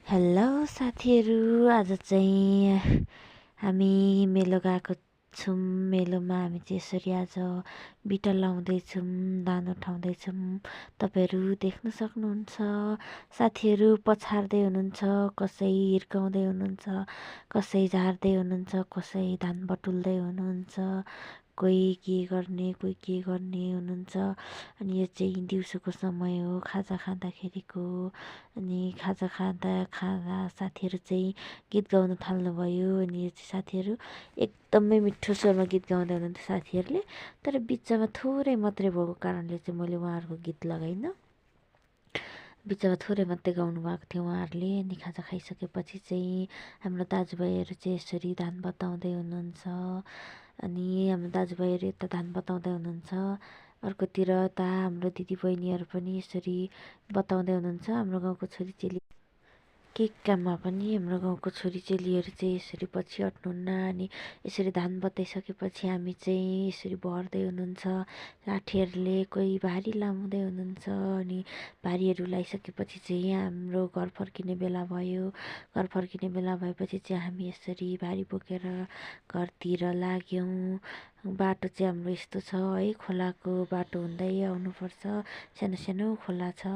Hello साथीहरू, आज चाहिँ हामी मेलो गएको छौँ। मेलोमा हामी चाहिँ यसरी आज बिटा लाउँदैछौँ, धान उठाउँदैछौँ। तपाईँहरू देख्न सक्नुहुन्छ। साथीहरू पछार्दै हुनुहुन्छ, कसै हिर्काउँदै हुनुहुन्छ, कसै झार्दै हुनुहुन्छ, कसै धान बटुल्दै हुनुहुन्छ, कोही के गर्ने हुनुहुन्छ। अनि यो चाहिँ दिउँसोको समय हो, खाजा खाँदाखेरिको। अनि खाजा खाँदा साथीहरू चाहिँ गीत गाउन थाल्नुभयो। अनि यो चाहिँ साथीहरू एकदमै मिठो स्वरमा गीत गाउँदै हुनुहुन्थ्यो साथीहरूले। तर बिचमा थोरै मात्रै भएको कारणले चाहिँ मैले उहाँहरूको गीत लगाइनँ। बिचमा थोरै मात्रै गाउनु भएको थियो उहाँहरूले। अनि खाजा खाइसकेपछि चाहिँ हाम्रो दाजुभाइहरू चाहिँ यसरी धान बताउँदै हुनुहुन्छ। अनि हाम्रो दाजुभाइहरू यता धान बताउँदै हुनुहुन्छ, अर्कोतिर यता हाम्रो दिदीबहिनीहरू पनि यसरी बताउँदै हुनुहुन्छ। हाम्रो गाउँको छोरीचेली के काममा पनि हाम्रो गाउँको छोरीचेलीहरू चाहिँ यसरी पछि हट्नुहुन्न। अनि यसरी धान बताइसकेपछि हामी चाहिँ यसरी भर्दै हुनुहुन्छ लाठीहरूले। कोही भारी लाउँदै हुनुहुन्छ। अनि भारीहरू लगाइसकेपछि चाहिँ हाम्रो घर फर्किने बेला भयो। घर फर्किने बेला भएपछि चाहिँ हामी यसरी भारी बोकेर घरतिर लाग्यौँ। बाटो चाहिँ हाम्रो यस्तो छ है, खोलाको बाटो हुँदै आउनुपर्छ। सानो सानो खोला छ।